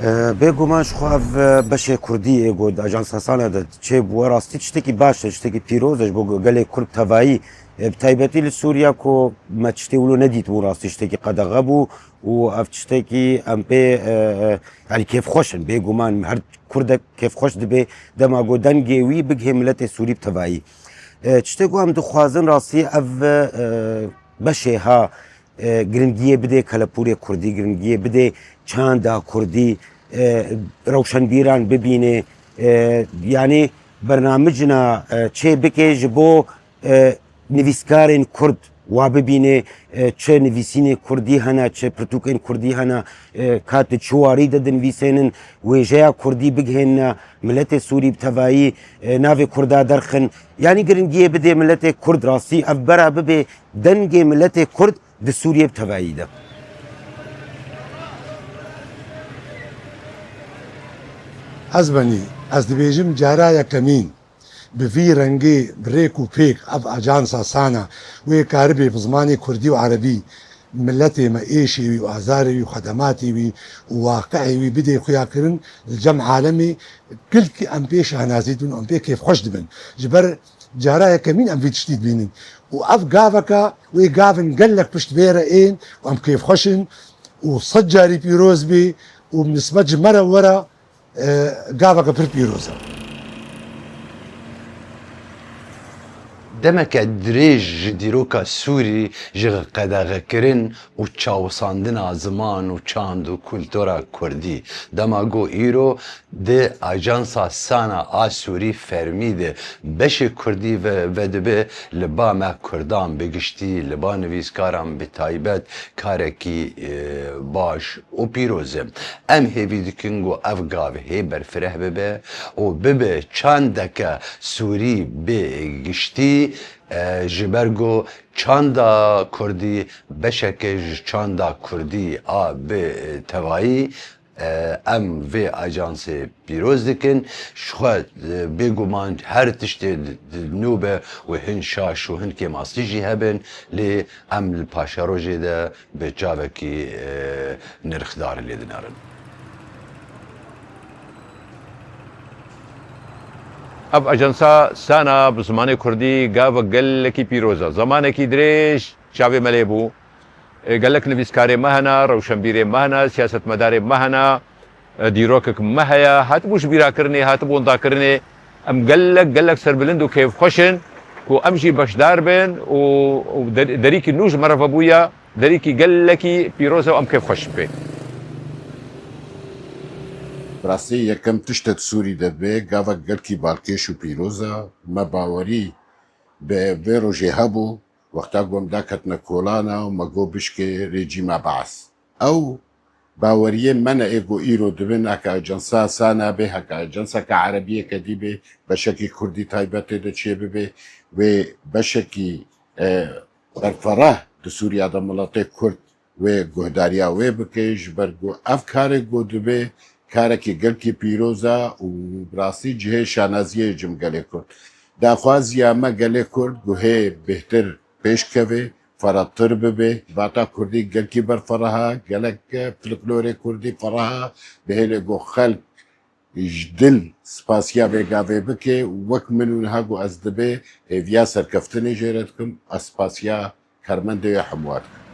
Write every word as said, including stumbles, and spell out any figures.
Bêguman ji xwe ev beşê kurdî ê ku di Ajansa Sana de çêbûye, rastî tiştekî baş e, tiştekî pîroz e ji bo gelê Kurd bi tevayî. Bi taybetî li Sûriya ku me tiştê wilo nedîtibû, rastî tiştekî qedexe bû û ev tiştekî em pê, e, e, yanî kêfxweş in. Bêguman her Kurdek kêfxweş dibe dema ku dengê wî bigihê miletê Sûrî bi tevayî. E, tiştê ku em dixwazin rastî ev, e, beşê ha e, giringiyê bidê kelepûrê kurdî, giringiyê bidê çanda kurdî, e, rewşenbîran bibînê, e, yanî bernamijina, e, çê bike ji bo, e, nivîskarên kurd wa bibînê, e, çi nivîsînê kurdî hene, çi pirtûkên kurdî hene, e, ka di çi warî de dinivîsênin, wêjeya kurdî bigihênine miletê Sûrî bi tevayî, e, navê kurda derxin. Yanî giringiyê bidê miletê kurd rastî ev bera bibe dengê miletê kurd di Sûriyê bi tevayî de. Ez benî, ez dibêjim cara yekemîn bi vî rengê, bi rêk û pêk ev ajansa Sana wê karibê bi zimanê kurdî û erebî miletê me êşê wî û azarê wî û xedematê wî û waqi'ê wî bidê xuyakirin li cem alemê, gilkî em pê şahnazî dibin û em pê kêfxweş dibin. Ji ber cara yekemîn em vî tiştî dibînin. Û ev gaveka wê gavin gelek pişt vê re ên û em kêfxweş in û sed carî pîroz bî û nisbet ji me re were, e, gaveke pir pîroz e. Demeke dirêj ji dîroka Sûrî, ji qedexekirin û çawisandina ziman û çand û kultura kurdî, dema ku îro di Ajansa Sana a Sûrî fermî de beşê kurdî ve, vedibe, li ba me kurdan bi giştî, li ba nivîskaran bi taybet karekî, e, baş û pîroz e. Em hêvî dikin ku ev gav hê berfireh bibe û bibe çandeke Sûrî bi giştî, e, ji ber ku çanda kurdî beşeke ji çanda kurdî a bi tevayî, e, em vê ajansê pîroz dikin. Ji xwe, e, bêguman her tiştê di, di nû be û hin şaş û hin kêmasî jî hebin, lê em li paşerojê de bi çavekî, e, nirxdar lê dinerin. Ev ajansa Sana bi zimanê kurdî gavek gelekî pîroz e. Zemanekî dirêj çavê me lê bû. E, gelek nivîskarê me hene, rewşenbîrê me hene, siyasetmedarê me hene, e, dîrokek me heye, hatibû ji bîrakirinê, hatibû windakirinê. Em gelek, gelek serbilind û kêfxweş in ku em jî beşdar bin û, û der-, derîkî nû ji me re vebûye, derîkî gelekî pîroz e û em kêfxweş in pê. Bi rastî yekem tişt di Sûrî de dibe gavek gelkî balkêş û pîroz e. Me bawerî bi vê rojê hebû, wexta ku em daketine kolana û me got bişkê rejîma Beas. Ew baweriyên me ne ê ku îro dibin heke ajansa Sana be, heke ajanseke erebiyeke dî be, beşekî kurdî taybet tê de çêbibe, wê beşekî, e, berfereh di Sûriya de miletê kurd wê guhdariya wê bike, ji ber ku ev karê ku dibe karekî gelkî pîroz e û bi rastî cihê şanaziyê ye ji me gelê kurd. Daxwaziya me gelê kurd ku hê bêhtir pêş keve, ferahtir bibe. Vata kurdî gelkî berfereh e, gelek folklorê kurdî fereh e, bi hêlê ku xelk ji dil spasiya vê gavê bike, wek min û niha ku ez dibe hêviya serkeftinê jê re dikim, ez spasiya karmendê wê hemû dikim.